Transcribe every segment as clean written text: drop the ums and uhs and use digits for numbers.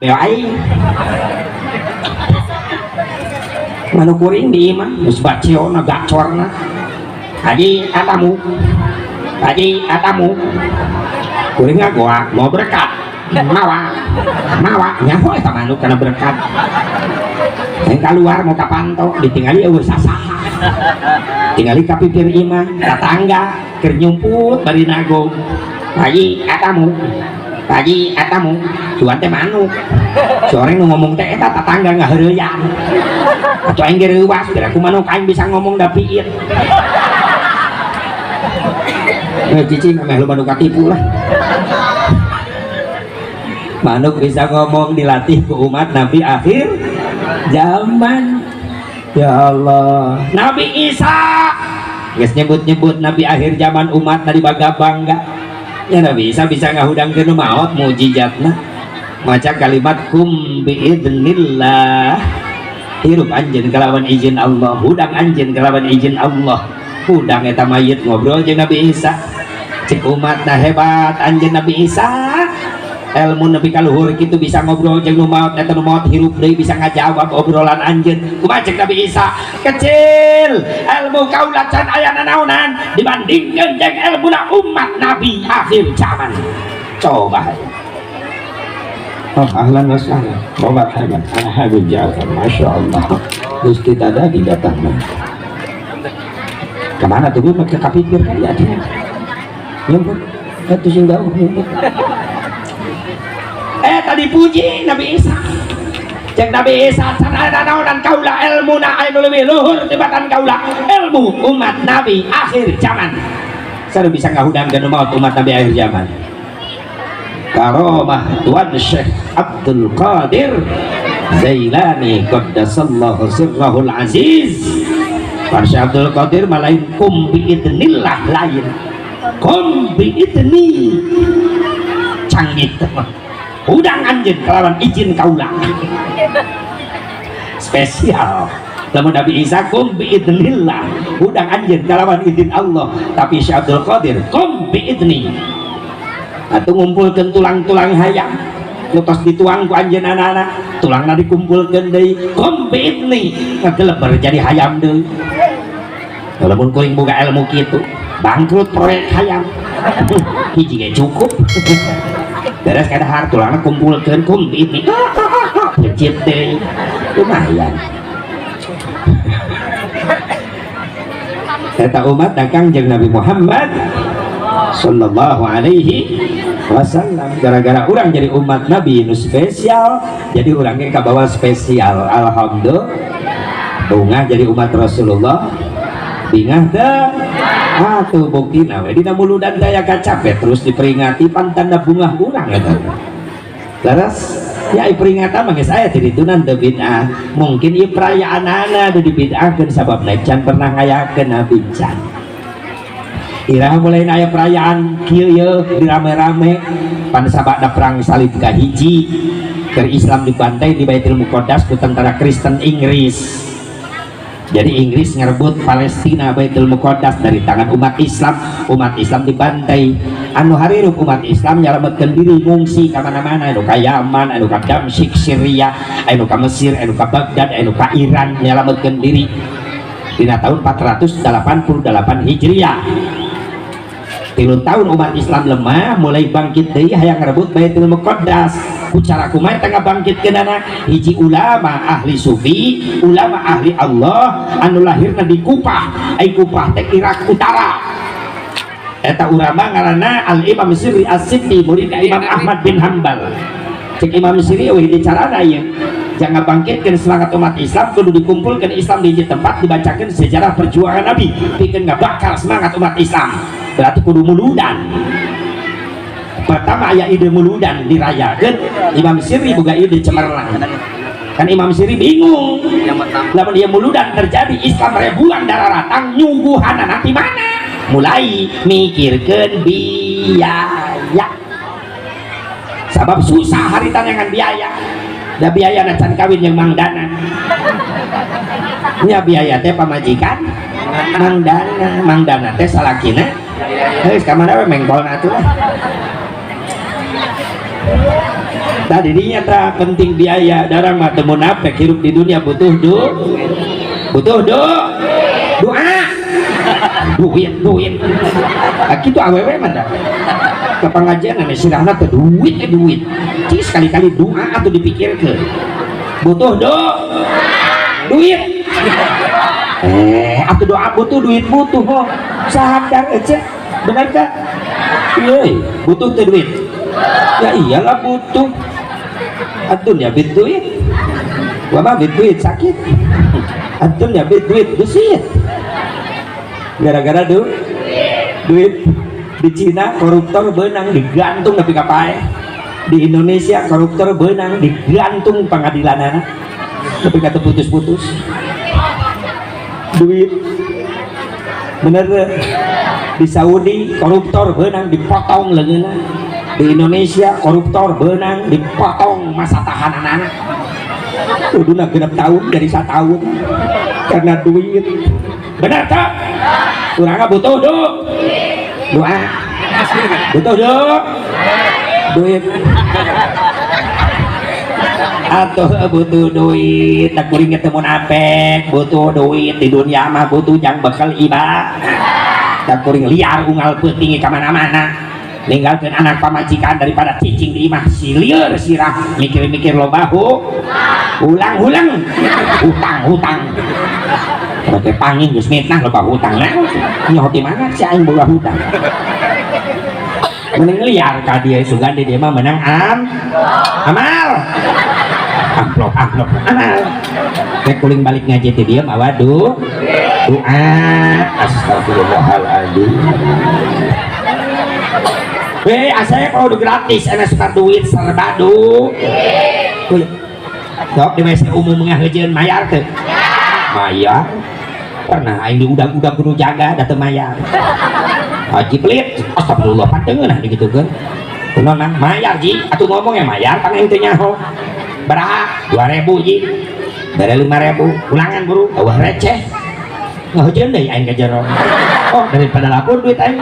Beo aing. Manuk kuring di imah geus baceona gacorna. Haji atamu. Haji atamu. Kuring ngagoak mau berkat. Mawa. Mawa nyaho eta manuk kana berkat. Yang keluar mau ka panto ditingali eueuh sasaha. Tingali ka pipir imah tetangga keur nyumput bari nagog. Haji atamu. Haji atamu. Cuan teh manuk. Sore nu ngomong teh eta tetangga ngaheureuyan. Atuh aing ge reuwas, kira ku manuk aing bisa ngomong da piit. Eh cicing ameh lu manuk katipu lah. Manuk bisa ngomong dilatih ku umat Nabi akhir zaman. Ya Allah, Nabi Isa geus nyebut-nyebut Nabi akhir zaman umat tadi bangga bangga. Ya Nabi Isa bisa ngahudangkeun nu maot mujizatna. Maca kalimat kum biidznillah. Hirup anjeun kalawan izin Allah, hudang anjeun kalawan izin Allah. Hudang eta mayit ngobrol jeung Nabi Isa. Cek umatna hebat anjeun Nabi Isa. Ilmu nepi ka luhur kitu bisa ngobrol jeung nu maot, eta nu maot hirup deui bisa ngajawab obrolan anjeun. Kumaha cek Nabi Isa? Kecil ilmu kaula can aya nanaonan dibandingkeun jeung ilmuna umat Nabi akhir zaman. Coba. Oh, ahlan wa sahlan. Marhaban. Ana Habib Ja'far. Masya Allah. Gusti tadi datang. Kemana tuh gue ke kapipir kali ya dia. Nyumput. Itu sing jauh nyumput. Tadi puji Nabi Isa. Cek Nabi Isa can aya nanaonan kaula ilmuna aya nu leuwih luhur tibatan kaula ilmu umat Nabi akhir zaman. Saru bisa ngahudangkeun maut umat Nabi akhir zaman. Karomah Tuan Syekh Abdul Qadir Zailani qaddasallahu sirrahul aziz. Tuan Syekh Abdul Qadir malain kum biidnillah lain kum biidni canggih mah. Hudang anjeun kelawan izin kaula spesial. Lamun Nabi Isa kum biidnillah hudang anjeun kelawan izin Allah, tapi Syekh Abdul Qadir kum biidni atau ngumpulkeun tulang-tulang hayam nu tos dituang ku anjeun anak-anak tulangna dikumpulkeun deui kum biidni ngageleber jadi hayam deui. Lamun kuring boga ilmu kitu bangkrut proyek hayam hiji ge cukup. Beres kadahar tulangna kumpulkeun kum biidni pecit deui lumayan. Eta umat datang jeung Nabi Muhammad sallallahu alaihi wasallam. Gara-gara orang jadi umat Nabi nu spesial, jadi orangnya kabawa spesial. Alhamdulillah. Bungah jadi umat Rasulullah. Bingah teh atuh buktina we dina muludan daya kacape terus diperingati pan tanda bungah urang eta. Laras ya peringatan mah geus aya ti ditunan teu bid'ah. Mungkin ieu perayaanana nu dibid'ahkeun sababna can pernah ngayakeun Nabi can. Iraha mulai aya perayaan kieu yeuh dirame-rame pan sabada perang salib kahiji keur Islam dibantai di Baitul Muqaddas ku tentara Kristen Inggris. Jadi Inggris ngerebut Palestina Baitul Muqaddas dari tangan umat Islam, umat Islam dibantai. Anu harirup umat Islam nyalametkeun diri ngungsi ka mana-mana, anu ka Yaman, anu ka Damsyik Syria, anu ka Mesir, anu ka Baghdad, anu ka Iran nyalametkeun diri. Dina tahun 488 Hijriah. 3 tahun umat Islam lemah mulai bangkit deui hayang ngerebut Baitul Muqaddas. Ku cara kumaha teh ngabangkitkeunana? Hiji ulama ahli sufi, ulama ahli Allah anu lahirna di Kupah. Ai Kupah teh Irak Utara. Eta ulama ngaranna Al Imam Sirri As-Sibti, murid Imam Ahmad bin Hambal. Cek Imam Sirri eueuh di carana ieu. Jangan bangkitkeun semangat umat Islam kudu dikumpulkeun Islam di hiji tempat dibacakeun sejarah perjuangan Nabi pikeun ngabakar semangat umat Islam. Berarti kudu muludan. Pertama aya ide muludan dirayakeun, Imam Sirri boga ide cemerlang. Kan Imam Sirri bingung. Lamun dia muludan terjadi Islam ribuan dararatang nyuguhana nanti mana? Mulai mikirkeun biaya. Sabab susah hari tanyangan biaya. Da biaya na can kawin jeung Mang Dana. Nya biaya teh pamajikan Mang Dana, Mang Dana teh salakina. Geus ka mana we mengkolna atuh lah. Tadi dinya tah penting biaya. Darang mah teu munafik, hirup di dunia butuh du butuh do doa, duit, duit. Ah, kitu awewe mah dah. Ke pengajian ane sirahna teh duit, eh, duit. Cing sekali-kali doa atau dipikirkeun. Butuh do duit, eh, atau doa butuh duit, butuh. Oh, sadar aja, benar tak? Iya, butuh teh duit ya, iyalah butuh. Atun ya bit duit, wama bit duit sakit, atun ya bit duit besit, gara-gara duit. Di Cina koruptor benang digantung tapi kapai. Di Indonesia koruptor benang digantung pengadilan anak tapi kata putus-putus. Duit, bener teu? Di Saudi koruptor benang dipotong leungeunna. Di Indonesia koruptor benang dipotong masa tahanan anak, kuduna 6 tahun jadi 1 tahun karena duit. Benar tak? Kurang butuh doa, butuh duit atau butuh duit. Tak kuring ketemu apek, butuh duit di dunia mah, butuh jang bekal ibadah. Tak kuring liar unggal peuting ka mana-mana ninggalkeun anak pamajikan daripada cicing di imah silieur sirah mikir-mikir loba ulang-ulang hutang-hutang. Pakai pangin geus mitnah loba hutang. Nah, nyaho di mana si aing boga hutang? Mending liar ka dia, sugan di dia mah menang amal, amplop, amplop, amal. Kayak kuling balik ngaji ti dia mah, waduh, doa, astagfirullahaladzim. Weh, asalnya kalau udah gratis, enak suka duit serba du. Sok di WC umum ngaheujeun, mayar teu? Mayar. Pernah aing diudag-udag kudu jaga da teu mayar. Haji pelit, astagfirullah, pan teu ngeunah digitukeun. Kunaon, Mang? Mayar, Ji, atuh ngomong ya mayar, pan aing teu nyaho. Baraha? 2000, Ji. Bere 5000, ulangan buru, eueuh receh. Ngaheujeun deui aing ka jero. Oh, daripada lapor duit aing.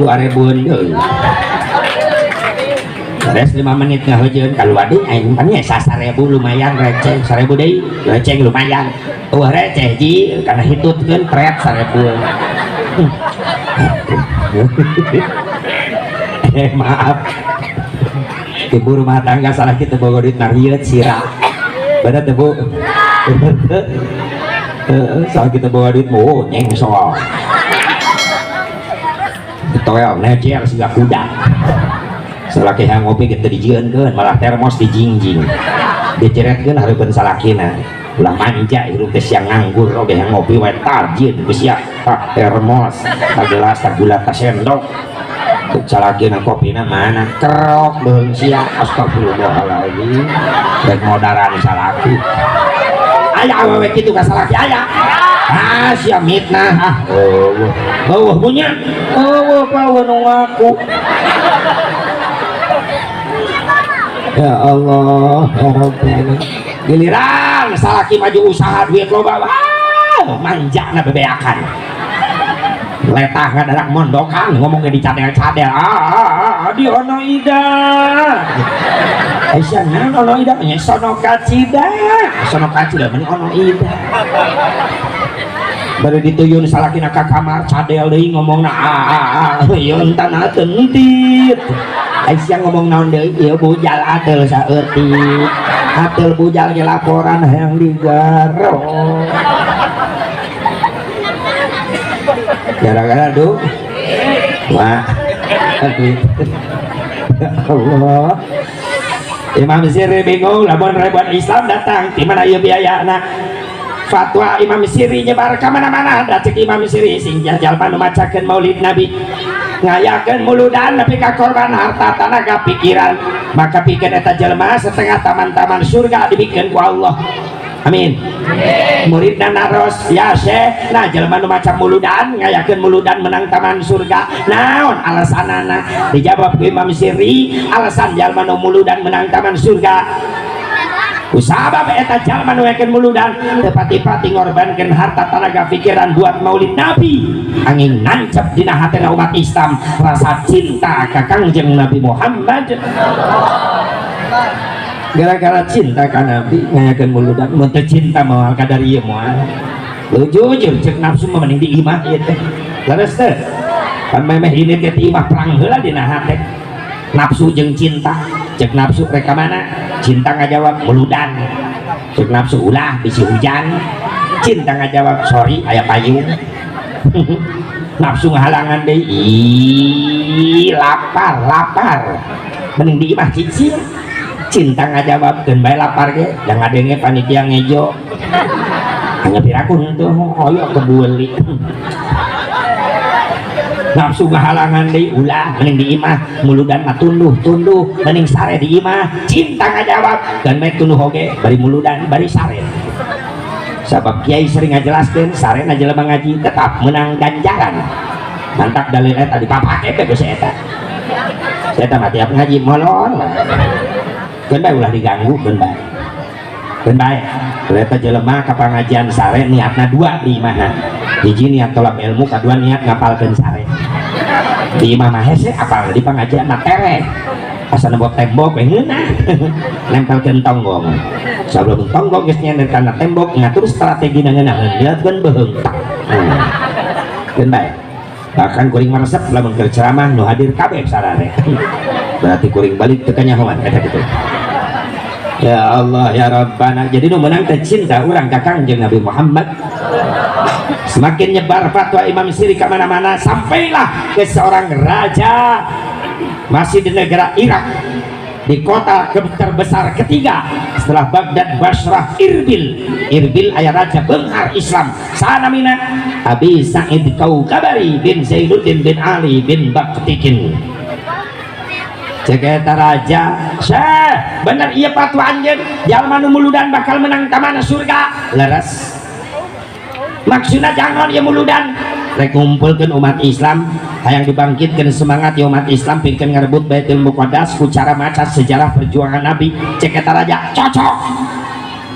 2000-an deui. Beres 5 menit ngaheujeun, kaluar deui aing, pan nya 1000 lumayan receh, 1000 deui receh lumayan. Eueuh receh, Ji, kana hitutkeun pret 1000. Eh, maaf. Ibu rumah tangga salah kita bawa duit narieut sirah. Bener teu, Bu? Bener teu? Heeh, salah kita bawa duit mau nyengsol. Toel nejer siga kuda. Salaki hayang ngopi gitu dijieunkeun, malah termos dijingjing. Diceretkeun hareupeun salakina. Ulah manja hirup teh, siang nganggur oge hayang ngopi wae tarjieun ku sia. Tah termos, tah gelas, tah gula, tah sendok. Salakina kopina mana? Kerok beung sia, astagfirullahaladzim. Rek modaran salaki. Aya awewe kitu ka salaki, aya. Ah, sia mitnah ah. Eueuh. Eueuh punya. Eueuh paweun nu ngaku. Ya Allah, ya Rabbana. Giliran salaki maju usaha duit loba, wah, manjana bebeakan. Letah ngadarak mondokan ngomongnya di cadel-cadel. Ah, ah, ah, di ono ida. Aisyah naon ono ida nya sono kacida. Sono kacida meni ono ida. Baru dituyun salakina ka kamar, cadel deui ngomongna, ah, ah, ah, ieu entan entit. Aisyah ngomong naon deui ieu? Bujal ateul saeutik. Ateul bujal ge laporan hayang digaro. Gara-gara duh. Wah. Ya Allah. Imam Sirri bingung, lamun ribuan Islam datang di mana ieu biayana? Fatwa Imam Sirri nyebar ka mana-mana. Da cek Imam Sirri, sing jalma nu macakeun Maulid Nabi, ngayakeun muludan nepi ka korban harta, tanaga, pikiran, maka pikeun eta jelema setengah taman-taman surga dibikeun ku Allah. Amin. Muridna naros, ya Syekh, nah jelema nu maca muludan, ngayakeun muludan menang taman surga, naon alasanana? Dijawab ku Imam Sirri, alasan jelema nu muludan menang taman surga. Kusabab eta jalma nu ngayakeun muludan teu pati-pati ngorbankeun harta, tanaga, pikiran buat maulid Nabi, angin nancep dina hatena umat Islam rasa cinta ka Kangjeng Nabi Muhammad. Gara-gara cinta ka Nabi ngayakeun muludan. Mun teu cinta moal kadar ieu, moal. Lu jujur, cek nafsu mah mending di imah ieu teh. Leres teh? Kan memeh ini teh di imah perang heula dina hate, nafsu jeung cinta. Cek nafsu, rek ka mana? Cinta ngajawab, muludan. Cek nafsu, ulah, bisi hujan. Cinta ngajawab, sorry, aya payung. Nafsu ngahalangan deui, ih, lapar, lapar, mending di imah cicing. Cinta ngajawab, keun bae lapar ge, da ngadenge panitia ngejo hanya piraku tuh, oh kebuli. Nafsu ngahalangan deui, ulah, mending di imah, muludan mah tunduh tunduh, mending sare di imah. Cinta ngajawab, keun bae tunduh oge, bari muludan bari sare, sabab kiai sering ngajelaskeun sare na jelema ngaji tetap menang ganjaran. Mantap, dalil eta dipapake teh geus eta. Saya mah tiap ngaji molor, keun bae, ulah diganggu, keun bae, keun bae. Ternyata jelema ka pangajian sare niatna dua di imahna: hiji niat tolak ilmu, kadua niat ngapalkeun sare. Di imah mah hese apal, di pengajian mah tereh, asa nembok tembok we ngeunah nempelkeun tonggong. Sebelum tonggong geus nyender kana tembok, ngatur strategi ngeunah lihatkeun beuheung tak. Keun bae. Bahkan kuring mah resep lamun keur ceramah nu hadir kabeh sarare, berarti kuring balik teu kanyahoan eta kitu. Ya Allah ya Rabbana. Jadi nu menang teh cinta urang ka Kangjeng Nabi Muhammad. Semakin nyebar fatwa Imam Siri ke mana-mana, sampailah ke seorang raja masih di negara Irak, di kota terbesar ketiga setelah Baghdad, Basrah, Irbil. Irbil aya raja benghar Islam sanamina Abi Sa'id Kaukabari bin Zainuddin bin Ali bin Baktikin. Cek eta raja, "Syekh, bener iya fatwa anjeun, jalma nu muludan bakal menang ka mana surga?" "Leres." "Maksudna jangan ieu muludan?" "Rek ngumpulkeun umat Islam, hayang dibangkitkan semangat ya umat Islam pikeun ngarebut Baitul Muqaddas ku cara maca sejarah perjuangan Nabi." Cek eta raja, "Cocok."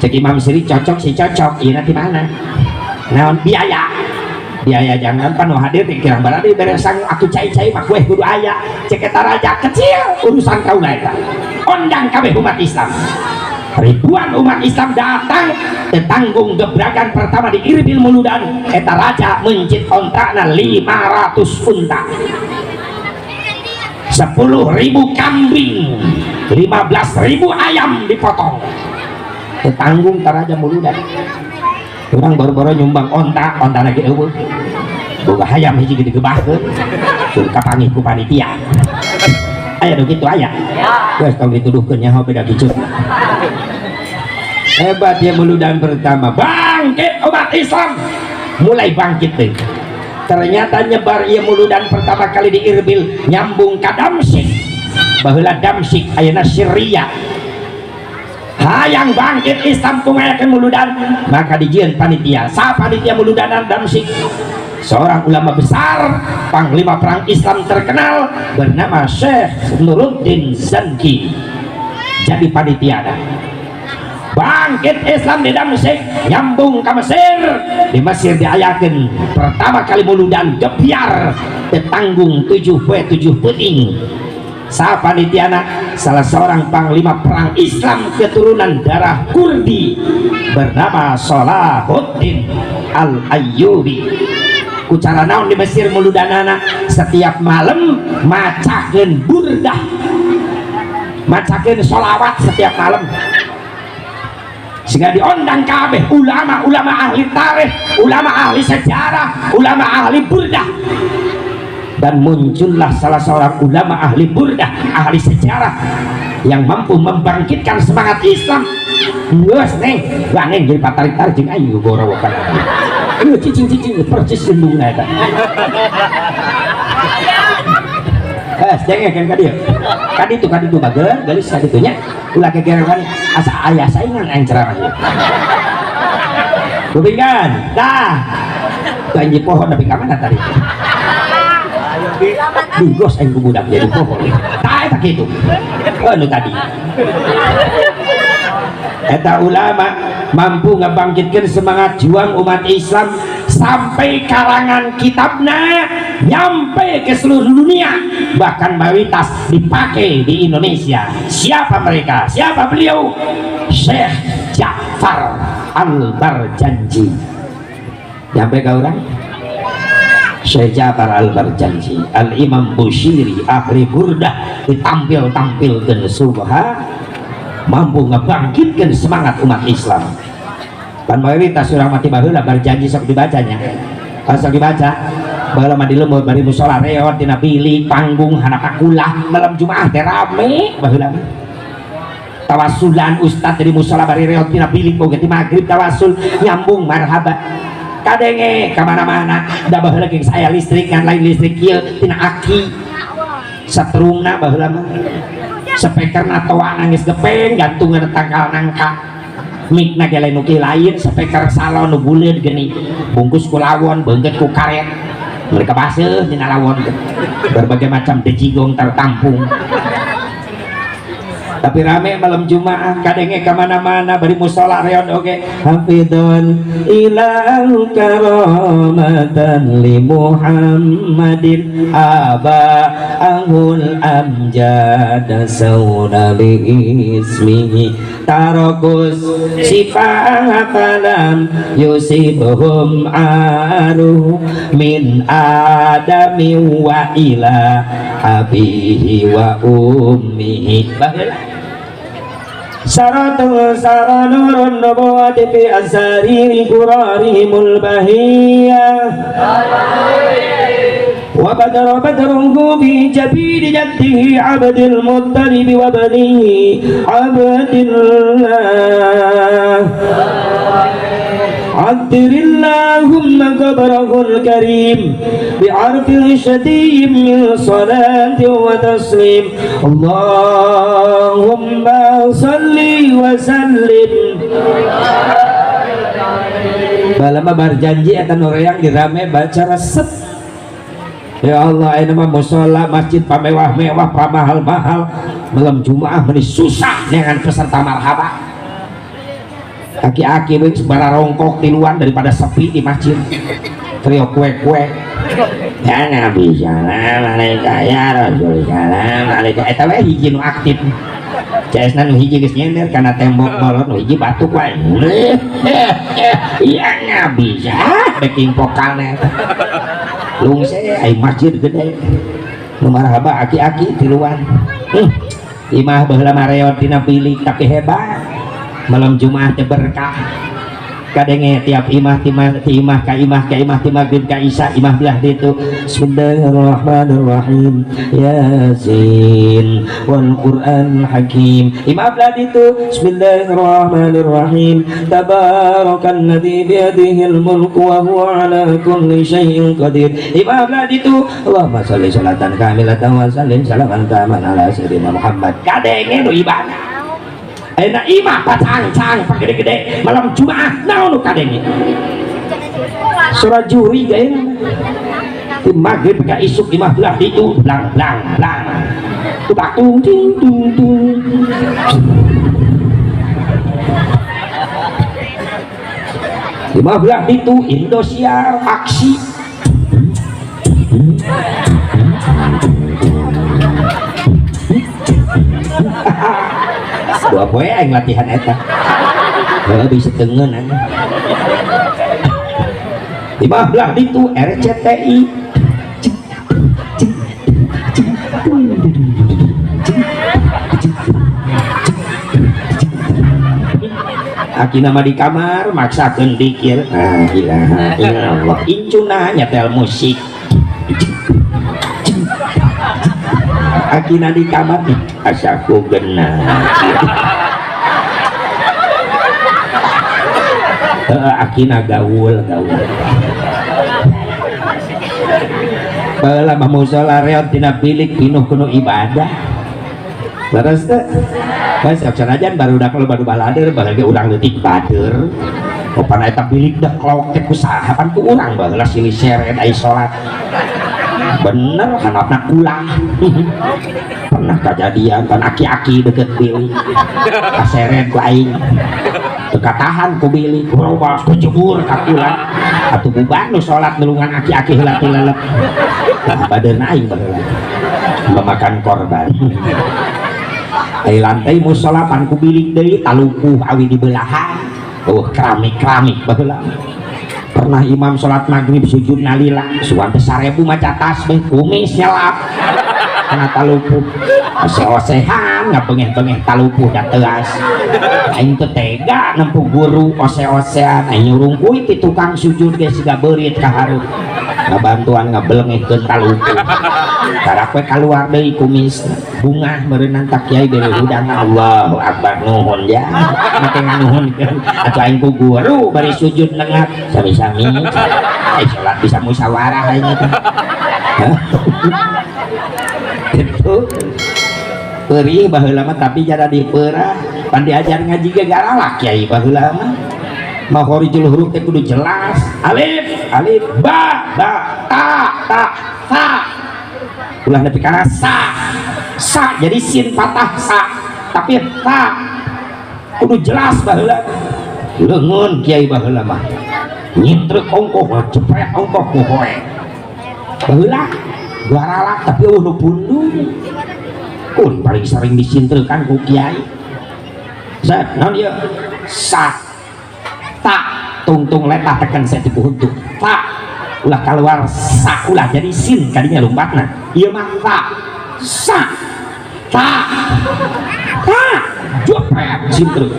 Cek Imam Siri, "Cocok sih cocok, ieu di mana naon biaya?" "Biaya jangan pan nu hadir di kirang baradi beresang atuh, cai-cai mah kue kudu aya." Cek eta raja, "Kecil urusan kaula eta, ondang kabeh umat Islam." Ribuan umat Islam datang, tetanggung gebrakan pertama di Irbil muludan. Eta raja mencit ontana 500 unta, 10.000 kambing, 15.000 ayam dipotong, tetanggung raja muludan. Orang baru-baru nyumbang onta, onta lagi euweuh, boga hayam hiji gede gebahkeun tur kapanggih ku panitia. Aya nu kitu aya. Geus, tong dituduhkeun, nyaho beda kicu. Hebat ya muludan pertama, bangkit umat Islam, mulai bangkit deh. Ternyata nyebar ieu muludan pertama kali di Irbil, nyambung ka Damsyik, baheula Damsyik ayeuna Syria. Hayang bangkit Islam ku ngayakeun muludan, maka dijieun panitia. Sa panitia muludanan Damsyik? Seorang ulama besar, panglima perang Islam terkenal bernama Syekh Nuruddin Zanki jadi panitia. Bangkit Islam di Damsyik, nyambung ke Mesir. Di Mesir diayakeun pertama kali muludan gebyar tetanggung 7 poe 7 peuting. Sa panitiana? Salah seorang panglima perang Islam keturunan darah Kurdi bernama Salahuddin Al-Ayyubi. Ku cara naon di Mesir muludanana? Setiap malam macakeun burdah, macakeun sholawat setiap malam, sehingga diundang kabeh ulama-ulama ahli tarikh, ulama ahli sejarah, ulama ahli burdah. Dan muncullah salah seorang ulama ahli burdah, ahli sejarah yang mampu membangkitkan semangat Islam. Geus neng, neng jadi patarik-tarik jeung aing gorowokan. Ieu cicing-cicing persis indungna eta. Eh, jangan kan ka dieu. Ka ditu, ka ditu bager, geulis ka ditu nya. Ulah kegerewan, asa aya saingan aing ceramah ieu. Kupingkan, dah. Tuh anjing pohon tapi ka mana tadi? Digos aing ku budak jadi pohon. Tah eta kitu. Oh, nu tadi. Eta ulama mampu ngebangkitkan semangat juang umat Islam sampai karangan kitabna nyampe ke seluruh dunia, bahkan mayoritas dipakai di Indonesia. Siapa mereka? Siapa beliau? Syekh Ja'far Al-Barjanji. Nyampe ke orang? Syekh Ja'far Al-Barjanji, Al-Imam Bushiri, ahli burdah, ditampil-tampilkan subha, mampu ngebangkitkan semangat umat Islam. Pan mayoritas urang mati baheula Barjanji sok dibacanya. Kalau sok dibaca, baheula mah di lembur bari musola reot dina bilik panggung handap akulah malam Jumaah teh rame baheula mah. Tawasulan ustad dari musola bari reot dina bilik oge ti maghrib tawasul nyambung marhaba. Kadenge kamana-mana da baheula geus aya listrik ngan lain listrik kieu tina aki satrungna baheula mah speakerna toa nangis gepeng gantungan tangkal nangka mikna ge lain nu lain speaker salon nu buleud geuning bungkus ku lawon beungkeut ku karet mereka baseuh dina lawon berbagai macam dejigong tertampung tapi rame malam Jumaah kadenge kamana-mana bari musola reon oge hafidhul ilahu karamatan li Muhammadin aba ahul amjad sauna bi ismihi tarakus sifah falam yusibhum aru min adami wa ila abihi wa ummihi. Baheula syaratun sara nurun nubuwati fi asariri qurarihimul bahiyah wa badara badruhu fi jabini jaddihi Abdul Muttalib wa banihi Abdillah. Addirillahumma qabrahul karim bi'arfil syadid min salati wa taslim. Allahumma salli wa sallim. Balama Barjanji eta nu reang dirame baca resep. Ya Allah, ayeuna mah musala masjid pamewah-mewah, pamahal-mahal, malam Jumaah meni susah dengan peserta marhaba. Aki-aki we bara rongkok tiluan daripada sepi di masjid. Trio kue-kue. Ya Nabi salam alaika ya Rasul salam alaika. Eta we hiji nu aktif. Caesna nu hiji geus nyender kana tembok bolot nu hiji batuk wae. Ya Nabi salam backing vokalna eta. Lungse ai masjid gede. Nu marhaba aki-aki tiluan. Imah baheula mah reot dina bilik tapi hebat. Malam Jumaah teh berkah. Kadenge tiap imah ti imah ka imah ka imah ti maghrib ka isya imah belah ditu. Bismillahirrahmanirrahim. Yasin wal Qur'an Hakim. Imah belah ditu. Bismillahirrahmanirrahim. Tabarakalladzi biyadihil mulku wa huwa ala kulli syai'in qadir. Imah belah ditu. Allahumma sholli sholatan kamilatan wa sallim salaman taman ala sayyidina Muhammad. Kadenge nu ibadah. Ayeuna imah pacang-cang pagede-gede malam Jumaah naon nu kadenge? Suara juri gaena. Di maghrib ka isuk imah belah ditu blang blang blang. Tubak tung ting tung tung. Imah belah ditu Indosiar aksi. Dua poe aing latihan eta. Heuh bisa tengeun anu. Imah belah ditu RCTI. Akina mah di kamar maksakeun dikir. La ilaha illallah. Incuna nyetel musik. Akina di kamar asa ku geuna. Heeh akina gaul gaul. Baheula mah musala reot dina bilik pinuh kuno ibadah. Leres teh? Geus sanajan barudak baru balader baheula ge urang leutik bader. Opan eta bilik dah klok teh ku saha pan ku urang baheula silih seret ai salat. Bener handapna kulah. Pernah kejadian kan aki-aki deket bilik, kaseret ku aing, teu katahan ku bilik, robas kejebur ka kulah. Atuh bubar nu salat nulungan aki-aki heula ti lelep. Lah, badeuna aing baheula memakan korban. Ai lantai musola pan ku bilik deui talupuh awi di belahan. Oh, keramik-keramik baheula. Pernah imam salat maghrib sujud nalila, suan teh 1000 maca tasbih, kumis nyelap kana talupuh. Ose-osehan ngabengeh-bengeh talupuh da teuas. Aing teu tega nempuh guru ose-osean, aing nyurungkuy ti tukang sujud ge siga beurit ka hareup. Ngabantuan ngabelengehkeun talupuh. Karak we kaluar deui kumis. Bungah meureunnan tak kiai bere hudang. Allahu akbar, nuhun ya. Make nganuhunkeun atuh aing ku guru bari sujud nengat sami-sami. Eh, salat bisa musyawarah aing teh. Itu perih baheula mah, tapi jara dipeurah. Pan diajar ngaji ge garalak kiai baheula mah. Makhorijul huruf teh kudu jelas. Alif, alif, ba, ba, ta, ta, ta. Ulah nepi kana sa. Sa jadi sin patah sa, tapi ta kudu jelas baheula. Leungeun kiai baheula mah. Nyintrek ongkoh, cepret ongkoh ku hoe. Baheula garalak tapi eueuh nu pundung. Kun paling sering disintrekan ku kiai. Zat, naon ieu? Sa, ta, tungtung letah tekan saya tipu huntu. Ta, ulah keluar sa, ulah jadi sin kadinya lompatna. Ieu mah ta, sa, ta, ta, jepret sintrek.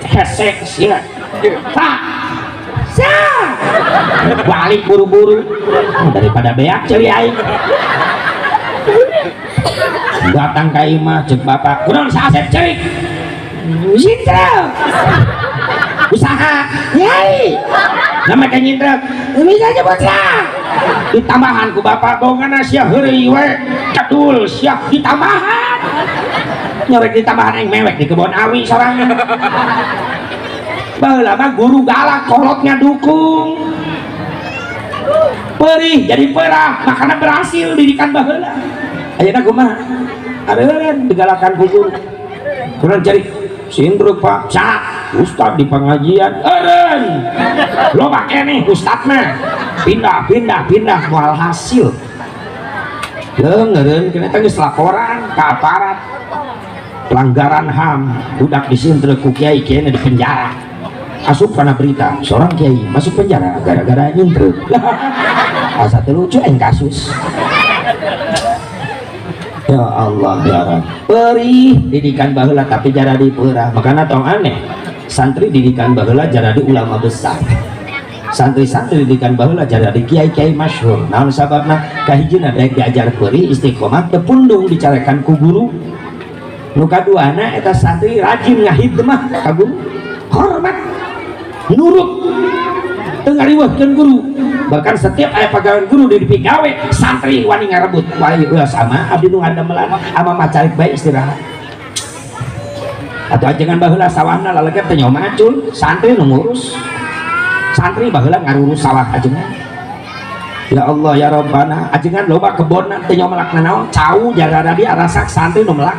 Hesek sia. Ta, sa, balik buru-buru daripada beak ceuli aing. Datang ka imah, cek bapak, "Kunaon sa Asep cerik?" "Sintrek." "Usaha?" "Yai." "Nama ka nyintrek?" "Bisa nyebut lah." Ditambahan ku bapak, "Bongana sia, heureuy we kedul sia." Ditambahan nyorek, ditambahan, aing mewek di kebon awi sorangan. Baheula mah guru galak, kolot ngadukung. Perih jadi perah, makanya berhasil didikan baheula. Ayeuna kumaha? Areureun digalakan ku guru. "Kurang cari sindruk, Pak." "Cak ustad di pengajian eureun loba keneh ustad mah." Pindah, pindah, pindah, moal hasil. Leungeun kena teh geus laporan ka aparat pelanggaran HAM, budak disintrek ku kiai, kiai di penjara. Asup kana berita, seorang kiai masuk penjara gara-gara nyintrek. Asa teu lucu aing kasus. Ya Allah ya Rabb. Perih didikan baheula, tapi jara dipeurah. Makana tong aneh. Santri didikan baheula jadi ulama besar. Santri-santri didikan baheula jadi kiai-kiai masyhur. Naon sababna? Kahijina, daek diajar perih, istiqomah, teu pundung dicarekan ku guru. Nu kaduana, eta santri rajin ngahidmah ka guru. Hormat, nurut, teu ngariweuhkeun guru. Bahkan setiap aya pagawean guru di dipigawe, santri wani ngarebut. Wali ulah sama abdi nu ngadamelan, ama macarik bae istirahat. Atau ajengan baheula sawahna laleget teh nyaho macul, santri nu ngurus. Santri baheula ngarurus sawah ajengan. Ya Allah ya Rabbana, ajengan loba kebonna teh nyaho melak nanaon, cau jagara di arasak, santri nu melak.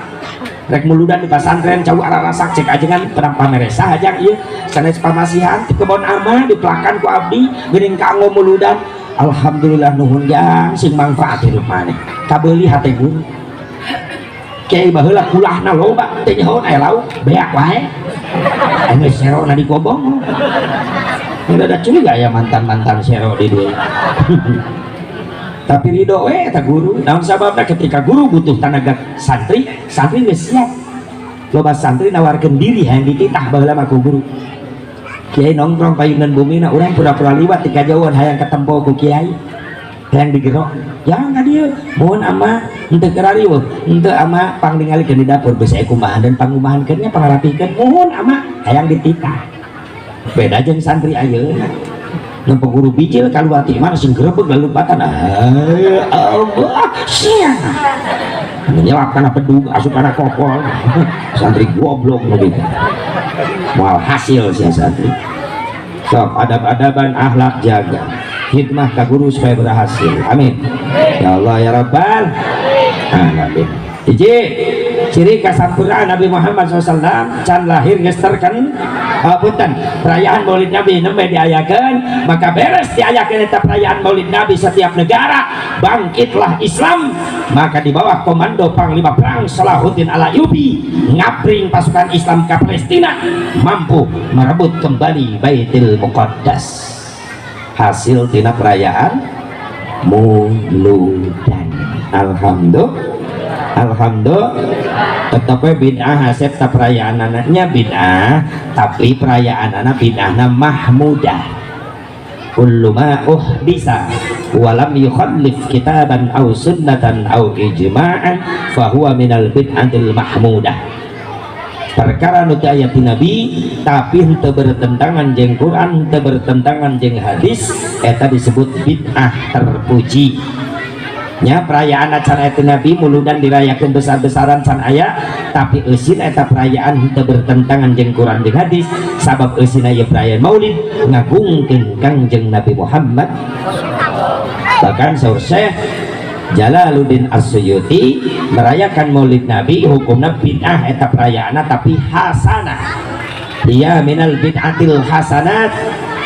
Rek muludan di pasantren, cau ararasak. Cek ajengan, "Pedang pameresa hajang ieu sanes pamasihan di kebon ama dipelakan ku abdi geuning kanggo muludan." "Alhamdulillah, nuhun jang, sing manfaat hidup maneh." Kabeuli hate guru. Kiai baheula kulahna loba, teu nyaho aya lauk beak wae. Aing geus serona di kobong. Udah ada curiga ya mantan-mantan sero di dieu. Tapi ridho we eta guru. Naon sababna? Ketika guru butuh tenaga santri, santri geus siap. Loba santri nawarkeun diri hayang dititah baheula mah ku guru. Kiai nongkrong payunan bumina, urang pura-pura liwat di kajauhan hayang ketempo ku kiai. Hayang digerok. "Jangan ka dieu." "Mohon ama, henteu keur riweuh." "Henteu ama, pangningalikeun di dapur bisi aya kumaha dan pangumahankeun nya, pangarapikeun." "Mohon ama," hayang dititah. Beda jeung santri ayeuna. Nempo guru bijil kaluar ti imah sing grebeg lalumpatan. Ah, Allah, sia. Nyelap kana bedug, asup kana kopol. Santri goblok nu gitu. Moal hasil sia santri. Sok adab-adaban akhlak jaga. Khidmah ka guru supaya berhasil. Amin. Ya Allah ya Rabbal alamin. Hiji ciri kasampurnaan Nabi Muhammad SAW can lahir geus terken, punten, perayaan Maulid Nabi nembe diayakeun. Maka beres diayakeun eta perayaan Maulid Nabi, setiap negara bangkitlah Islam. Maka di bawah komando Panglima Perang Salahuddin Al-Ayyubi ngabring pasukan Islam ke Palestina, mampu merebut kembali Baitul Muqaddas, hasil tina perayaan Muludan. Alhamdulillah, alhamdulillah. Tetapi bid'ah asep ta perayaan anaknya bid'ah, tapi perayaan anak bid'ahna mahmudah. Kullu ma uhdisa walam yukhallif kitaban aw sunnatan aw ijma'an fahuwa minal bid'atil mahmudah. Perkara nu teu aya ti Nabi tapi henteu bertentangan jeung Quran, henteu bertentangan jeung hadis, eta disebut bid'ah terpuji nya. Perayaan acara itu Nabi Muludan dirayakan besar-besaran can aya, tapi eusin eta perayaan henteu bertentangan jeung Quran jeung hadis, sabab eusin aya perayaan Maulid ngagungkeun Kangjeng Nabi Muhammad. Bahkan saur Syekh Jalaluddin As-Suyuti, merayakan Maulid Nabi hukumna bid'ah eta perayaan, tapi hasanah. Dia minal bid'atil hasanat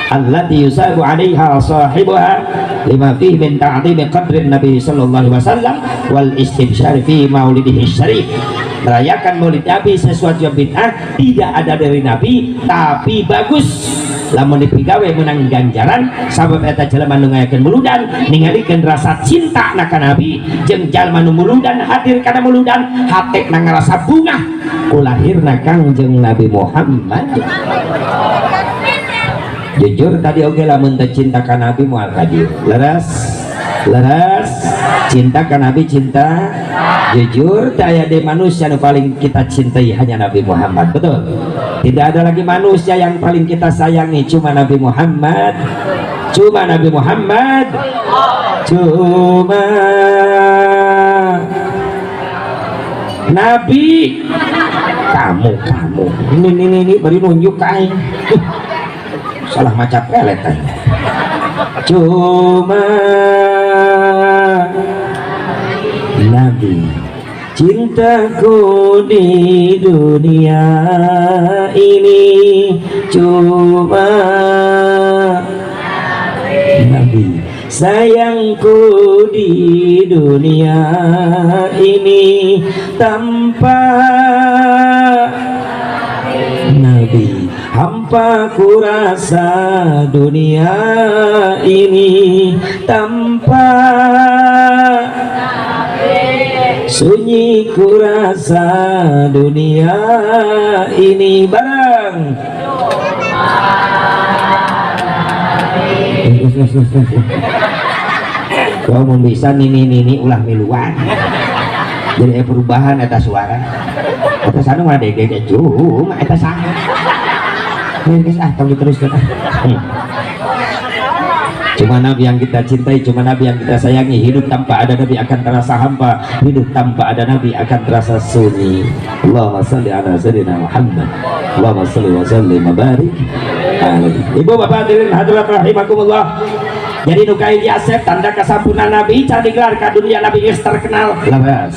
allati yusabu 'alaiha sahibuha lima fihi min ta'zimi qadrin Nabi sallallahu alaihi wasallam wal istibsyar fi maulidihi syarif. Merayakan Maulid Nabi sesuatu yang bid'ah, tidak ada dari Nabi, tapi bagus lamun dipigawe menang ganjaran, sabab eta jelema nu ngayakeun muludan ningalikeun rasa cinta na ka Nabi, jeung jalma nu muludan hadir kana muludan hatena ngarasa bungah ku lahirna Kangjeng Nabi Muhammad. Jujur tadi oge, lamun teu cinta ka Nabi moal hadir. Leres, leres, cinta ka Nabi, cinta jujur. Teu aya deui manusia nu paling kita cintai, hanya Nabi Muhammad. Betul? Tidak ada lagi manusia yang paling kita sayangi, cuma Nabi Muhammad, cuma Nabi Muhammad, cuma Nabi. Kamu, kamu ini bari nunjuk ka aing, salah maca pelet aing. Cuma Nabi cintaku di dunia ini, cuma Nabi sayangku di dunia ini. Tanpa Nabi hampa ku rasa dunia ini, tanpa sunyi ku rasa dunia ini. Bareng. Kau mau bisa nini nini ulah miluan, jadi perubahan eta suara eta sana mah dege cuma eta sana. Geus ah, tong diteruskeun ah. Cuma Nabi yang kita cintai, cuma Nabi yang kita sayangi. Hidup tanpa ada Nabi akan terasa hampa, hidup tanpa ada Nabi akan terasa sunyi. Allahumma salli ala sayyidina Muhammad. Allahumma salli wa sallim wa barik alaihi. Ibu bapak hadirin hadirat rahimakumullah. Jadi nu kahiji asep, tanda kesampurnaan Nabi can digelar ka dunia Nabi geus terkenal. Leres.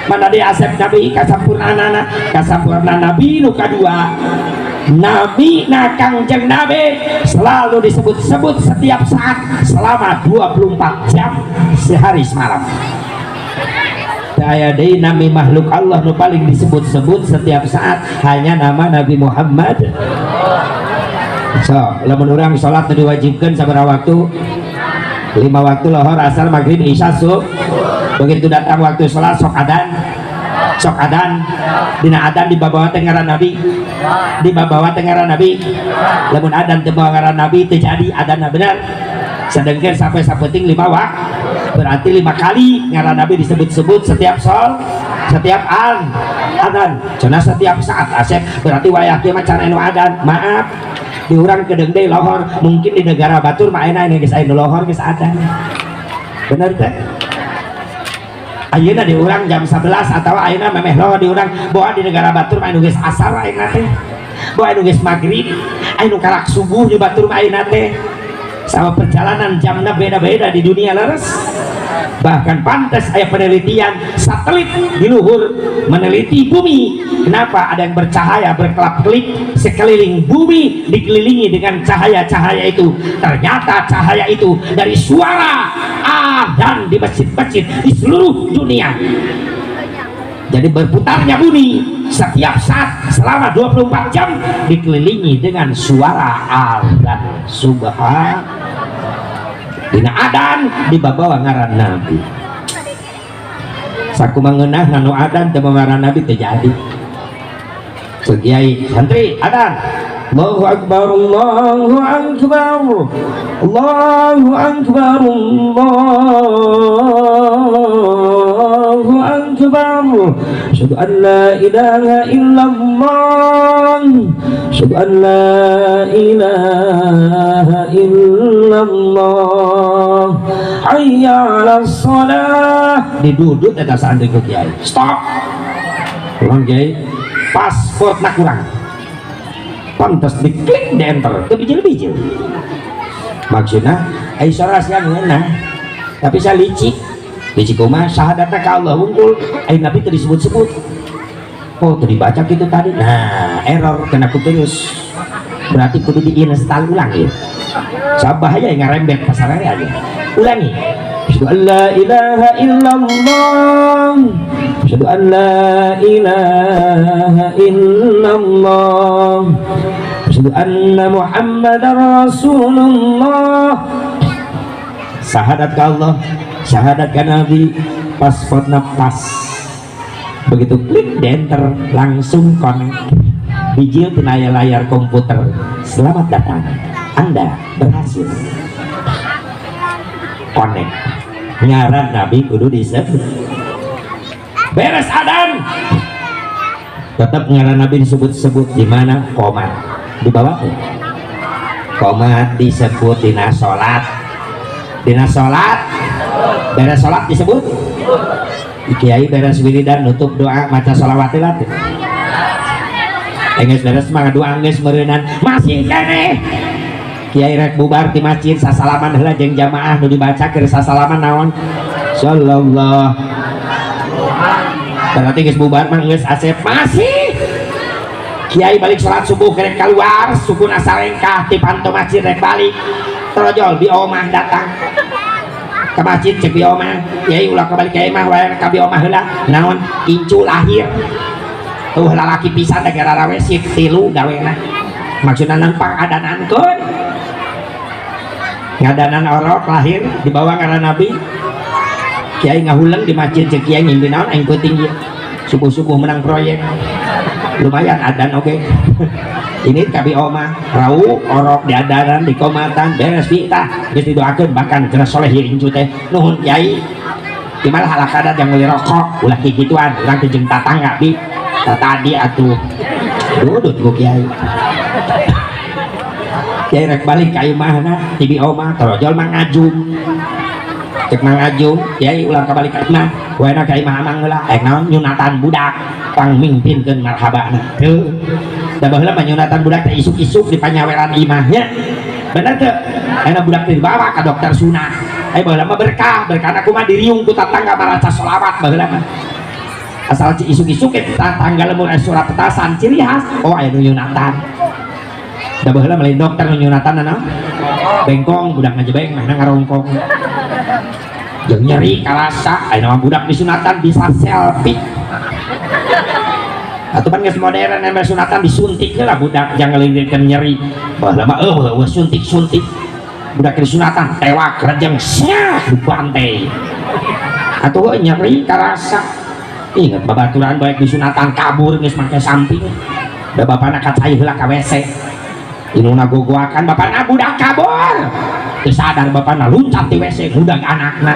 Mana di asep Nabi kasampurnaanana, kasampurnaan Nabi nu kadua, Nabi na Kangjeng Nabi selalu disebut-sebut setiap saat selama 24 jam sehari semalam. Daya deui nami makhluk Allah nu paling disebut-sebut setiap saat hanya nama Nabi Muhammad. So, lamun urang salat nu diwajibkan sabaraha waktu? Lima waktu, lohor, asar, maghrib, isya, subuh. Begitu datang waktu salat sok adan, sok adan. Dina adan dibabawa teh ngaran Nabi, dibabawa teh ngaran Nabi. Lamun adan teu bawa ngaran Nabi teu jadi adanna, benar? Sedangkan sampai sapenting lima waktu, berarti lima kali ngaran Nabi disebut-sebut setiap sol, setiap an adan. Cenah setiap saat asep, berarti wayah kieu mah can anu adan. Maaf, di urang kedeung deui lohor, mungkin di negara batur mah ayeuna geus aya nu lohor geus adan. Bener teh? Ayeuna di urang jam 11 atau ayeuna memeh lohor di urang, boa di negara batur mah anu geus asar ayeuna teh, boa anu geus maghrib, anu karak subuh di batur mah ayeuna teh. Sama perjalanan jamnya beda-beda di dunia, leres. Bahkan pantas aya penelitian satelit di luhur meneliti bumi, kenapa ada yang bercahaya berkelap-kelip sekeliling bumi, dikelilingi dengan cahaya-cahaya itu. Ternyata cahaya itu dari suara adzan di masjid-masjid di seluruh dunia. Jadi berputarnya bumi setiap saat selama 24 jam dikelilingi dengan suara adzan. Subhan, dina adan dibawa ngaran Nabi. Sakumaha ngeunah nu adan teu ngaran Nabi teu jadi. Kiai, santri, adan. Allahu Akbar, Allahu Akbar, Allahu Akbar, Allahu Akbar. Asyhadu an la ilaha illallah, asyhadu an la ilaha illallah. Hayya 'alas shalah. Didudut eta santri ku kiai. Stop. Kurang, kiai, passwordna kurang. Pantas diklik, di enter teu bijil-bijil. Maksudna ai salah sia ngeunah, tapi saya licik. Licik kumaha? Syahadatna ka Allah wungkul, ai Nabi teu disebut-sebut. Oh, teu dibaca gitu tadi. Nah, error kena ku terus, berarti kudu diinstal ulang ya. Sabah aja yang ngarembet pasarnya aja. Ulangi. Asyhadu an la ilaha illallah, asyhadu an la ilaha illallah, asyhadu anna Muhammadar Rasulullah. Syahadat ke Allah, syahadat ke Nabi, passwordna pas. Begitu klik di enter, langsung connect, bijil tina layar komputer, "Selamat datang, Anda berhasil connect." Ngaran Nabi kudu disebut. Beres adan tetap ngaran Nabi disebut-sebut. Di mana komat di bawah? Komat disebut dina salat, dina salat, beres salat disebut. Kiai beres wiridan, nutup doa, maca sholawat lah. Enggeus beres mah doa, geus meureunan, masih keneh. Kiai rek bubar di masjid, sasalaman heula jeung jamaah. Nu dibaca keur sasalaman naon? Sallallahu. Berarti geus bubar mah geus asep. Masih kiai balik sholat subuh, kerek keluar, sukuna salengkah ti panto masjid rek balik, torojol bi omah datang ke masjid. Cek bi omah, "Kiai, ulah kebalik kiai mah wae ka bi omah heula." "Naon?" "Incu lahir tuh, lalaki pisan, da gara rawe sip tilu gawena." Maksudna nempang adanankeun, ngadanan orok lahir dibawa ngaran Nabi. Kiai ngahuleng di masjid. Cek kiai, "Ngimpi naon aing peuting ieu subuh-subuh?" Menang proyek lumayan, adan oke. Ini ka bi omah rau orok di adanan, di komatan. Beres bi, tah geus didoakeun, bahkan cenah, "Soleh ieu incu teh." "Nuhun, kiai." Di malah halakada jang meuli rokok, ulah kikituan urang teh jeung tatangga bi. Tah, tadi atuh dudut ku kiai. Kiai rek balik ka imahna ti bi omah, torojol Mang Ajum. Cek Mang Ajum, "Kiai, ulah kabalik ka imah waena, ka imah amang heula." "Eh, naon?" "Nyunatan budak, pangmingpinkeun marhabana." Heuh, da baheula mah nyunatan budak teh isuk-isuk di panyaweran imahnya, bener teu? Ayeuna budak teh dibawa ka dokter sunat. Aya baheula mah berkah. Berkah kumaha? Diriung ku tatangga maraca sholawat. Baheula mah asal isuk-isuk ke tetangga lembur aya suara petasan, ciri khas, oh, aya nu nyunatan. Da baheula mah lain dokter nu nyunatan, naon? Bengkong, budak ngajebeng mana ngarongkong jeung nyeri karasa. Ayeuna mah budak disunatan bisa selfie atau kan geus modern, emang sunatan disuntik lah budak, jangan ngelirikeun nyeri. Baheula mah eueuh eueuh suntik-suntik. Budak disunatan tewak rejeng syah dibantai atuh, nyeri karasa. Ingat babaturan baik disunatan kabur, geus make samping, da bapana kacai heula ka WC, indungna gogoakan bapana, budak kabur. Teu sadar bapana, luncat di WC ngudag anakna.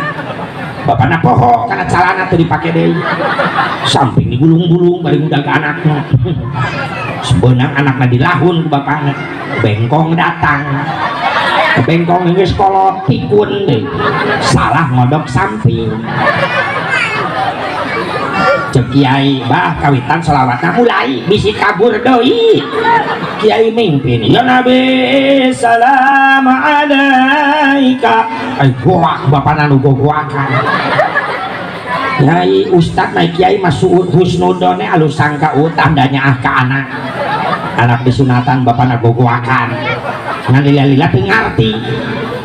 Bapana poho kana calana teu dipake deui, samping digulung-gulung bari ngudag anakna. Sebenang anakna dilahun ku bapana. Bengkong datang, bengkong geus kolot, pikun deui, salah ngodok samping. Cek kiai, "Bah, kawitan sholawatna mulai, bisi kabur deui." Kiai mimpin, "Ya Nabi, salam alaika." Ay goak bapana nu gogoakan. Yai ustad naik kiai masuk husnudone alus sangka utang nyaah ka anak. Anak disunatan bapana gogoakan. Ngan lila-lila teu ngarti.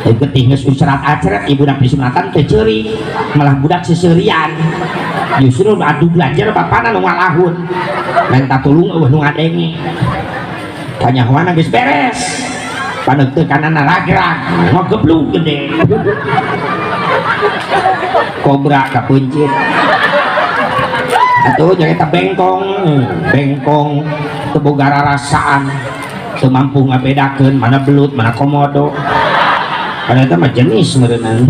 Getih geus ucerat acret ibu nak disunatan teu ceurik, malah budak seserian. Justru adu belajar bapana nu ngalahun. Minta tulung euweuh nu ngadenge. Kanyahoana geus beres. Paneuteukanana ragrag, ngageblug gede. Kobra kapeuncit. Atuh jangan eta bengkong, bengkong teu boga rarasaan, teu mampu ngabedakeun mana belut, mana komodo. Karena eta mah jenis meureunan.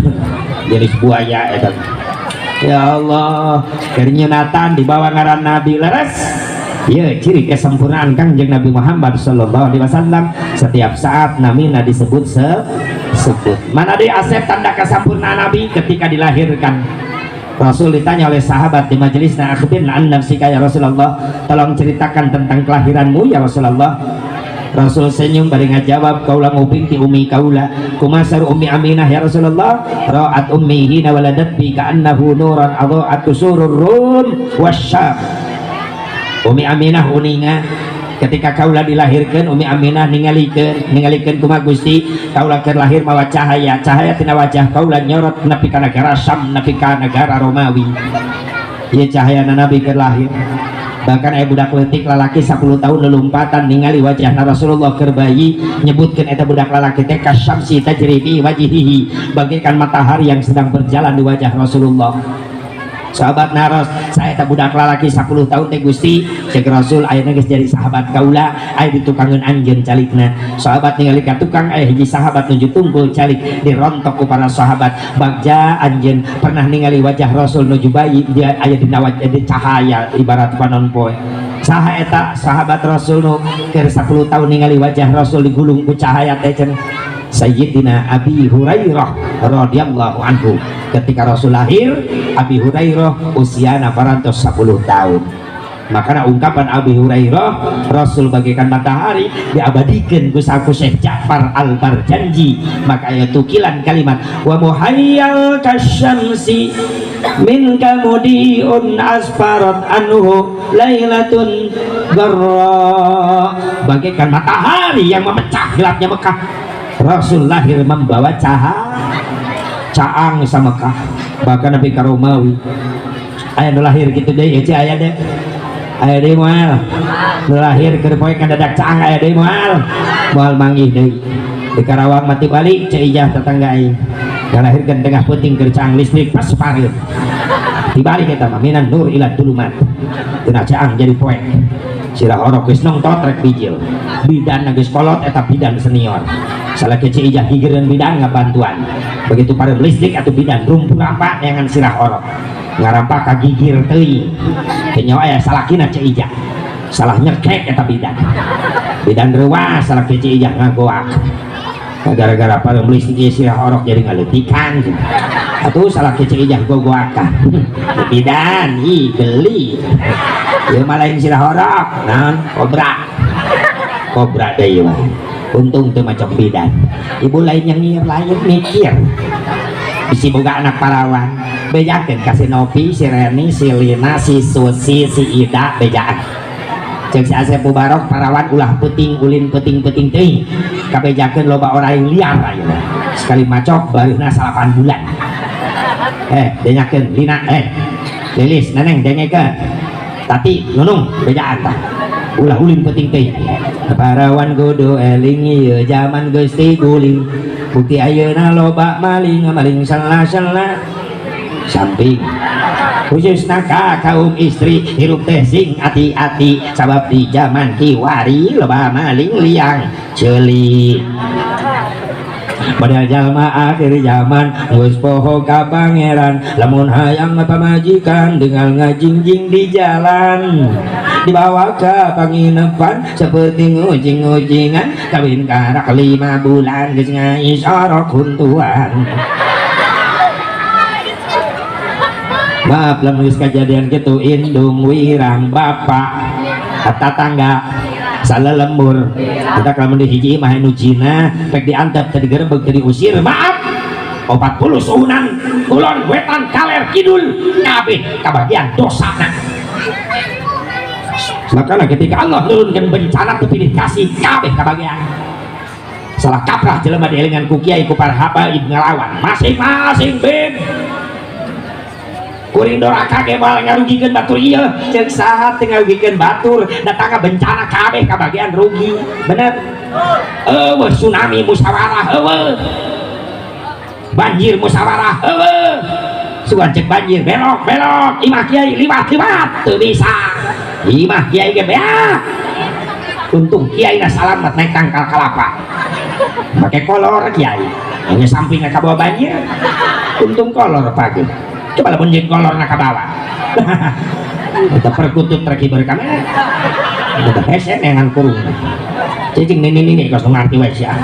Jenis buaya eta. Ya Allah, keur nyunatan dibawa ngaran Nabi leres. Ya, ciri kesempurnaan Kangjeng Nabi Muhammad sallallahu alaihi wasallam setiap saat namina disebut sebut. Mana deui, Asep, tanda kesempurnaan Nabi ketika dilahirkan? Rasul ditanya oleh sahabat di majelisna, "Akhbirna an nafsika ya Rasulullah." Tolong ceritakan tentang kelahiranmu ya Rasulullah. Rasul senyum bari ngajawab, "Kaula nguping ti umi kaula." "Kumaha saur Umi Aminah ya Rasulullah?" "Ra'at ummi hina waladat bi ka'annahu nuran adha'at qusurur rum wasyam." Umi Aminah uninga ketika kaula dilahirkan. Umi Aminah ningalikeun, ningalikeun kumaha Gusti, kaula keur lahir mawa cahaya, cahaya tina wajah kaula nyorot nepi ka negara Syam, nepi ka negara Romawi. Ieu cahaya Nabi keur lahir. Bahkan aya budak leutik lalaki 10 tahun lelumpatan ningali wajah Rasulullah keur bayi, nyebutkeun eta budak lalaki teh kasyamsi tajri fi wajhihi, bagaikan matahari yang sedang berjalan di wajah Rasulullah. Sahabat naros, "Saha eta budak lalaki 10 tahun teh, Gusti?" Cek Rasul, "Ayeuna geus jadi sahabat kaula, aya di tukangeun anjeun calikna." Sahabat ningali ka tukang, aya hiji sahabat nuju tungkul calik, dirontok ku para sahabat. "Bagja anjeun pernah ningali wajah Rasul nuju bayi, dia aya dina wajah di cahaya ibarat panon poe. Saha eta sahabat Rasul nu keur 10 tahun ningali wajah Rasul digulung ku cahaya teh?" Cenah Sayyidina Abi Hurairah radhiyallahu anhu. Ketika Rasul lahir, Abi Hurairah usiana parantos 10 tahun. Makanya ungkapan Abi Hurairah, "Rasul bagaikan matahari," diabadikan ku saku Syekh Ja'far Al-Barjanji. Maka aya tukilan kalimat wa muhayyal kasyamsi minka mudiun asfarat anhu lailatun garra, bagaikan matahari yang memecah gelapnya Mekah. Rasul lahir membawa cahaya caang sama Mekah, bahkan Nabi ka Romawi. Aya nu lahir gitu deh ya? Aya deh, aya deui moal nu lahir keur poe kan dadak caang? Aya deui moal? Moal manggih deui di Karawang. Mati balik Ceu Ijah, tetangga aing, ngalahirkeun tengah peuting keur caang listrik pas pareum. Dibalik eta mah, minan nur ila dulumat, tina caang jadi poek. Sirah orok geus nongtot rek bijil, bidan geus kolot. Eta bidan senior, salah ke Ceu Ijah gigireun bidan ngabantuan. Begitu pareum listrik atau bidan rumpuh rampak neangan sirah orok, ngarampak ka gigir teuing. Teu nyawa aya salakina Ceu Ijah salah nyekek eta bidan, bidan reuas. Salah ke Ceu Ijah ngagoak gara-gara pareum listrik ieu sirah orok jadi ngaleutikan atuh. Salah ke Ceu Ijah gogoakan bidan, "Ih, geli ieu mah, lain sirah orok, naon, kobra, kobra deui mah." Untung teu macam bidan ibu lain yang ngir, lain mikir bisi boga anak parawan. Bejakeun ka si Nopi, si Reni, si Lina, si Susi, si Ida, bejaan. Cek si Asep Mubarok, parawan ulah peuting ulin peuting-peuting teuing, kabejakeun loba orang yang liar ayeuna, sekali macok bareuna 9 bulan. Eh, denyakeun Lina, eh Lilis, Neneng, dengekeun Tati, Nunung, bejaan tah, ulah ulin peuting teuing. Parawan kudu eling, ieu zaman geus tiguling, bukti ayeuna loba maling, maling salah-salah samping. Khususna ka kaum istri, hirup teh sing hati-hati, sabab di zaman kiwari loba maling liang ceuli. Padahal jalma akhir zaman geus poho ka Pangeran. Lamun hayang pamajikan dengan ngajingjing di jalan, dibawa ke panginepan seperti ngucing-ngucingan. Kawin karak 5 bulan geus ngais orok huntuan. Maaf, lamun geus kejadian gitu, indung wirang, bapak tatangga salelembur kita, kalau di hiji mah nu Cina pek diantep tadi, digerebek tadi, diusir. Maaf, 40 suhunan kulon wetan kaler kidul kabeh kabagian dosana. Makanya ketika Allah nurunkan bencana tuh pilih kasih, kabeh kabagian. Salah kaprah jelema dielingan ku kiai, ku para habaib, ngelawan masing-masing. Beb, kuring doraka ge moal ngarugikeun batur. Ieu ceuk saha teu ngarugikeun batur? Datang bencana kabeh kabagian rugi, bener? Eueuh tsunami musyawarah, eueuh banjir musyawarah, eueuh. Sugan cek banjir, belok belok, imah kiai liwat liwat, teu bisa, imah kiai ge beak. Untung kiai na salamat, naik tangkal kalapa, pakai kolor. Kiai hanya samping ka bawa banjir, untung kolor pagi. Coba lamun jeung kolor na kabawa, eta perkutut terkibar kami, eta hese neangan kurung cicing. Nini nini kos ngarti wae sia.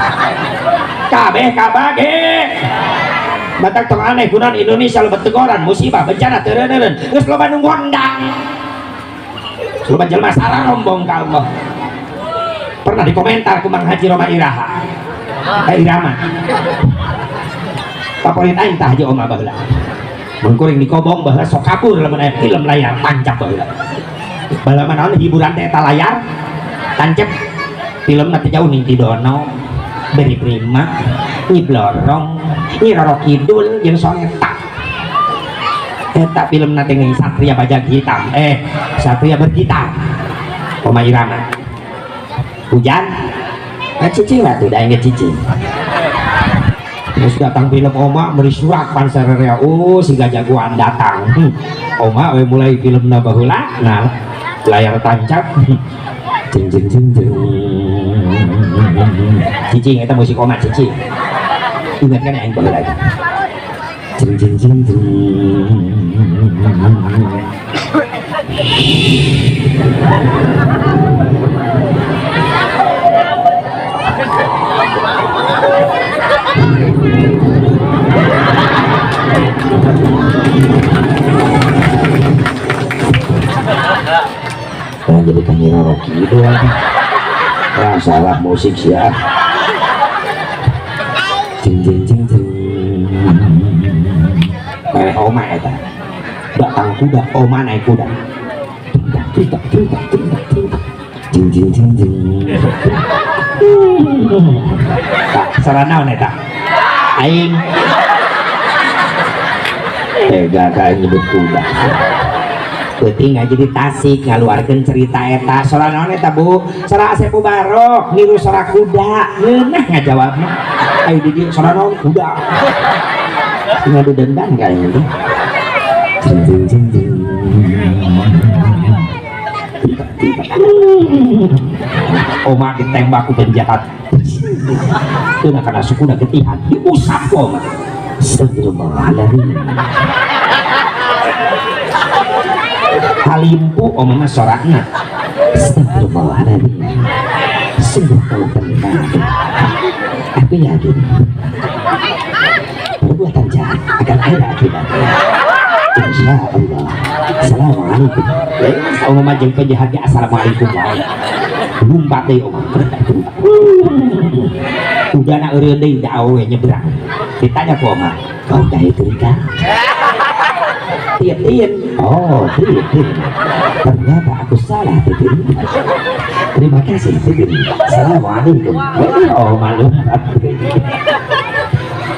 Kabeh kabage. Batak tong aneh kunaon Indonesia loba tegoran, musibah bencana teu, geus loba nu ngondang, loba jelema salah rombong ka Allah. Pernah dikomentar ku Mang Haji Rhoma Iraha, eh, Irama, favorit aing tah Haji Oma. Baheula mun kuring di Kobong baheula sok kabur lamun aya film layar tancap. Baheula baheula mah naon hiburan teh? Eta layar tancap, film teh jauh ning Ki Dono, Beri Prima, Nyi Blorong, Nyi Roro Kidul jeung Soneta. Eta film teh Satria Bajak Hitam, eh, Satria Bergitar, Rhoma Irama. Hujan nggak cicing lah tuh, dah inget cicing. Terus datang film Oma, beri surat pansarerea, oh, si jagoan datang. Oma we mulai film na baheula. Nah, layar tancap, jeng jeng jeng jeng, cicing. Eta musik Oma cicing, ingat kan yang baheula? Jeng jeng jeng jeng. Nah, jadi kan Nyi Roro Kidul. Ah, salah musik sih ya. Jeng jeng jeng jeng. Meleh Oma eta. Datang kuda, Oma naik kuda. Tingkat tingkat tingkat tingkat. Jeng jeng jeng jeng. Tak, salah naon eta? Aing. Tega ka aing nyebut kuda. Peuting aja di Tasik ngaluarkeun cerita eta. Sora naon eta, Bu? Sora Asep Mubarok niru sora kuda. Ngeunah ngajawabna. Ayo di dieu sora naon? Kuda. Ngadu dendam kayaknya tuh. Jeng jeng jeng jeng. Oma ditembak ku penjahat. Kena karena suku getihan diusap ku Oma. Astagfirullahaladzim. Halimpu Oma mah sorakna. Astagfirullahaladzim. Sungguh kau benar. Aku yakin perbuatan jahat akan ada akibatnya. Insya Allah. Assalamualaikum. Oma mah jeung penjahatnya assalamualaikum wae. Lumpat deui Oma. Udah nak eureun deui da awewe nyebrang. Ditanya ku Oma, "Kau dah itu kan?" Tien. Oh, Tien, Tien. Ternyata aku salah, Tien. Terima kasih, Tien. Assalamualaikum. Oh, lompat.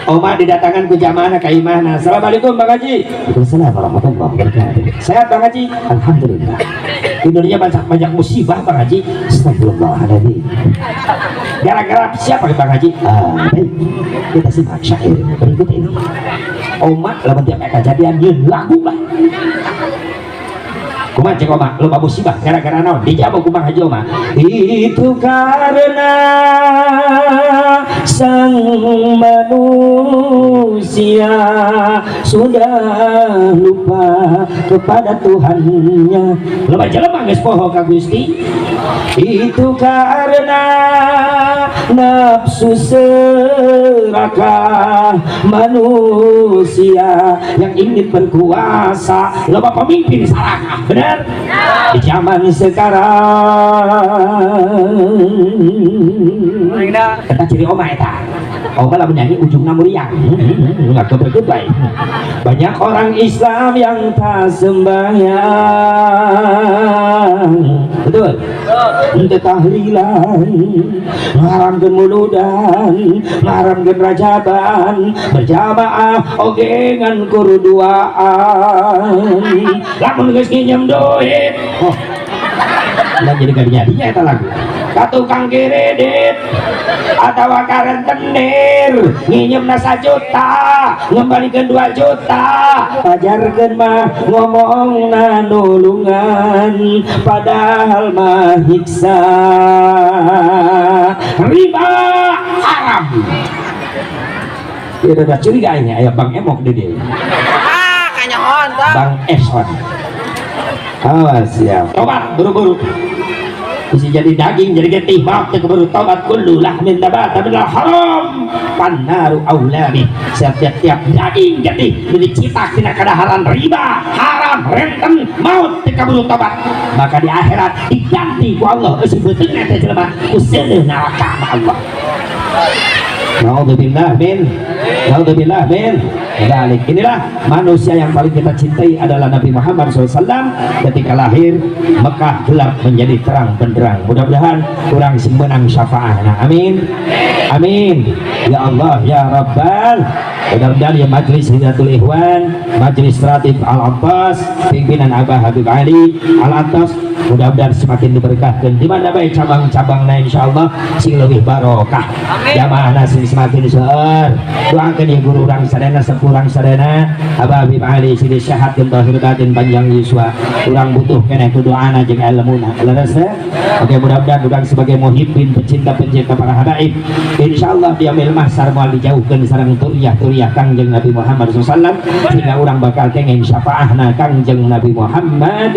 Oma didatangan ku jamaah ka imahna. Assalamualaikum, Bang Haji. Waalaikumsalam warahmatullahi wabarakatuh. Sehat, Bang Haji? Alhamdulillah. Indonesia banyak banyak musibah, Bang Haji. Astagfirullahaladzim. Gara-gara siapa, Bang Haji? Ah, baik. Kita simak syair berikut ini. Oma lamun tiap kejadian yeun lagu lah. Kumaha cek Oma, loba musibah gara-gara naon? Dijawab ku Bang Haji Oma. Itu karena sang manusia sudah lupa kepada Tuhannya. Loba jelema geus poho ka Gusti. Itu karena nafsu serakah. Serakah manusia yang ingin berkuasa. Loba pemimpin serakah, benar? Di zaman sekarang kata ciri oma eta, oma lah menyanyi ujungnya meriang, nggak keberkebai. Banyak orang Islam yang tak sembahyang, betul? Untuk tahlilan, ngaramkeun muludan, ngaramkeun rajaban, berjamaah oge ngan kurduaan. Lamun geus nginjem duit, oh, dan jadi gak dinya eta lagu ka tukang kredit atau ka rentenir, nginjem 1 juta ngembalikan 2 juta, pajarkeun mah ngomong nulungan, padahal mah hiksa. Riba haram. Ya udah curiga ini aya Bang Emok di dia. Ah, kanyahoan tah. Bang Eson, awas ya, tobat buru-buru, bisa jadi daging jadi getih. Maaf teu keburu tobat. Kullu lahmin nabata minal haram fannaru aula bih. Setiap-tiap daging getih jadi citak tina kadaharan riba haram renten maut teu kaburu tobat, maka di akhirat diganti ku Allah eusi beuteungna teh jelema ku seuneuh neraka ma Allah. Naudzubillah min, naudzubillah min dzalik. Inilah manusia yang paling kita cintai adalah Nabi Muhammad SAW. Ketika lahir, Mekah gelap menjadi terang benderang. Mudah-mudahan kurang sing menang syafaat. Nah, amin. Amin. Ya Allah ya Rabbal. Mudah-mudahan ya Majelis Hidayatul Ikhwan, Majelis Ratib Al-Abbas, pimpinan Abah Habib Ali Al-Attas, mudah-mudahan semakin diberkahkan di mana baik cabang-cabangnya, insyaallah sing lebih barokah. Amin. Jamaah sing semakin seueur. Doakeun ya guru urang sadayana, sepuh urang sadayana, Abah Habib Ali, sing sehat zahir batin, panjang yuswa. Urang butuh keneh ku doana jeung ilmuna. Leres teh? Oke, mudah-mudahan urang sebagai muhibbin, pecinta-pecinta para habaib, insyaallah di yaumil mahsyar moal dijauhkeun sareng turiah-turiah Kangjeng Nabi Muhammad SAW, sehingga urang bakal kenging syafaahna Kangjeng Nabi Muhammad.